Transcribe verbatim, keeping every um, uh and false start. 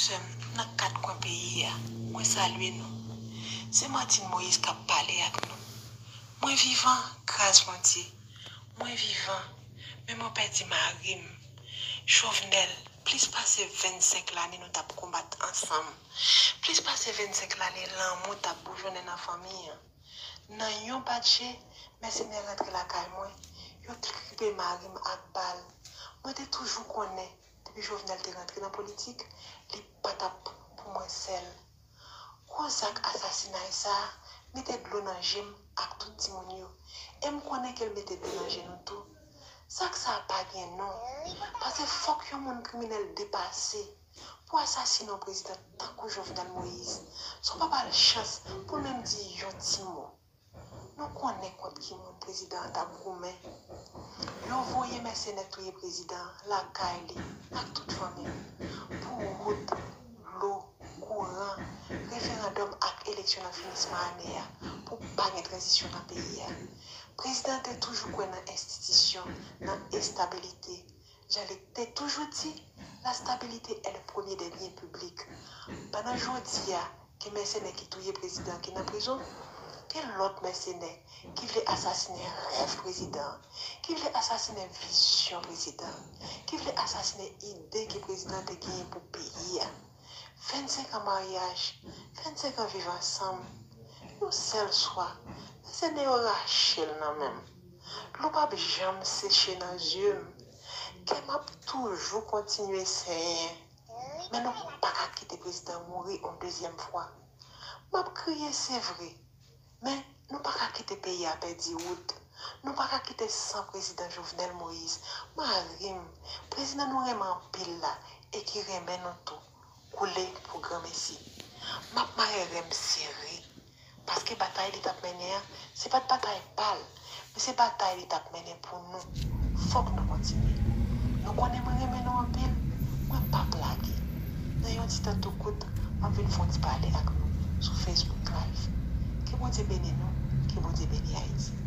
Sè m nan kat kwen peyi a, mwen salye nou. Se Martine Moïse k ap pale ak nou. Mwen vivan gras Bondye. Mwen vivan, men mwen pèdi mari m. Jovenel, plis pase vennsenk lane nou t ap konbat ansanm. Plis pase vennsenk lane lanmou t ap boujonnen nan fanmi an. Nan yon bat je, mèsenè rantre lakay mwen, yo kripe mari m ak bal. Mwen te toujou konnen, depi Jovenel te rantre nan politik, li pa t ap pou mwen sèl. Gwo zak asasinay sa a mete dlo nan je m ak tout timoun yo. E m konnen ke l mete dlo nan je nou tou. Zak sa a pa gen non. Paske fòk yon moun kriminèl depase pou asasine yon prezidan tankou Jovenel Moïse. Sa w pa ba l chans pou l menm di yon ti mo. Nou konnen kont ki moun prezidan an t ap goumen. Yo voye mèsenè touye prezidan an lakay li ak tout fanmi l. Pou wout, dlo, kouran, referandòm ak eleksyon nan finisman ane a, pou pa gen tranzisyon nan peyi a. Prezidan an te toujou kwè nan enstitisyon, nan estabilite. Jan li te toujou di, la stabilité est le premier des biens publics. Pandan jodi a, gen mèsenè ki touye prezidan ki nan prizon, gen lòt mèsenè ki vle asasinen rèv prezidan, ki vle asasinen vizyon prezidan, ki vle asasinen ide ke prezidan te genyen pou peyi a. Vennsenk an maryaj, vennsenk an viv ansanm, yon sèl swa, mèsenè yo rache l nan men m. Dlo p ap janm seche nan zye m. Kè m ap toujou kontinye senyen. Men nou pa ka kite prezidan mouri yon dezyèm fwa. M ap kriye, se vre. Men nou pa ka kite peyi a pèdi wout. Nou pa ka kite san prezidan Jovenel Moïse, mari m, prezidan nou renmen anpil la e ki renmen nou tou, koule pou granmesi. M ap mare ren m sere. Paske batay li t ap mennen an, se pa t batay pa l, men se batay li t ap mennen pou nou. Fòk nou kontinye. Nou konnen mwen renmen nou anpil, mwen p ap lage. Nan yon ti tan tou kout, m ap vin fè yon ti pale ak nou sou Facebook Live. Ke Bondye beni nou, ke Bondye beni Ayiti.